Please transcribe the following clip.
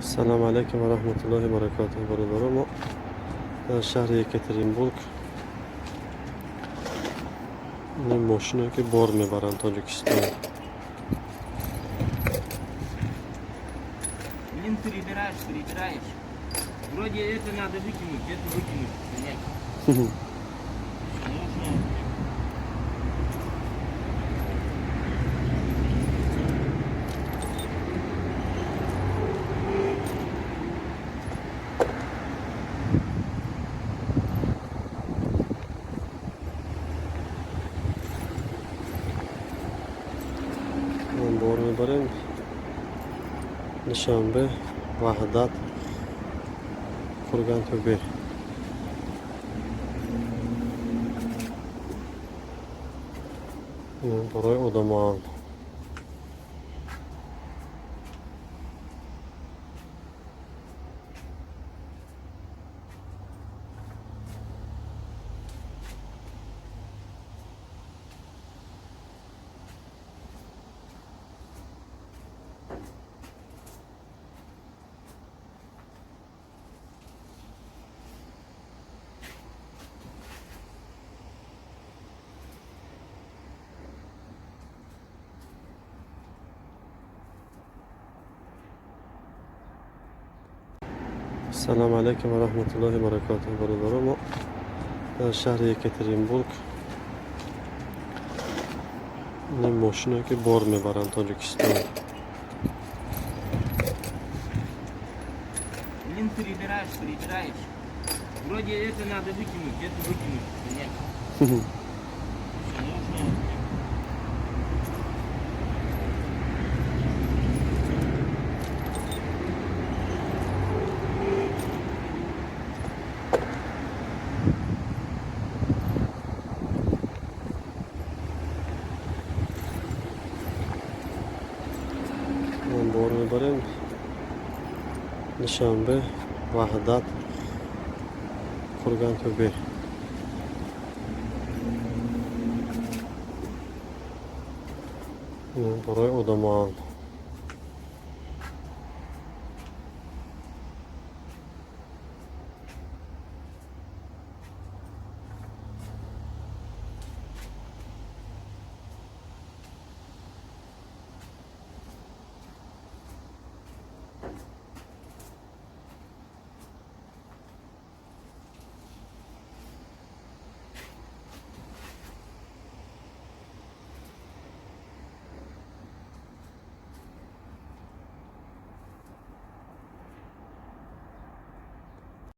Салом алейкум ва раҳматуллоҳи ва баракотуҳ, бародаро. Мо дар шаҳри Екатеринбург ин мошиное ки бор мебаранд Тоҷикистон. Блин, перебираешь, перебираешь. Вроде это надо выкинуть, это выкинуть. Блядь. Нужно. Бор мебарем Душанбе, Ваҳдат, Кургантӯбе. Барои одамоам. Салом алейкум ва раҳматуллоҳи ва баракотуҳ, бародаро. Мо дар шаҳри Екатеринбург ин мошиное ки бор мебаранд Тоҷикистон. Блин, перебираешь, перебираешь. Вроде это надо выкинуть, это выкинуть. Блядь. Нужно. Бор мебарем Душанбе, Ваҳдат, Кургантӯбе. Барои одамоам.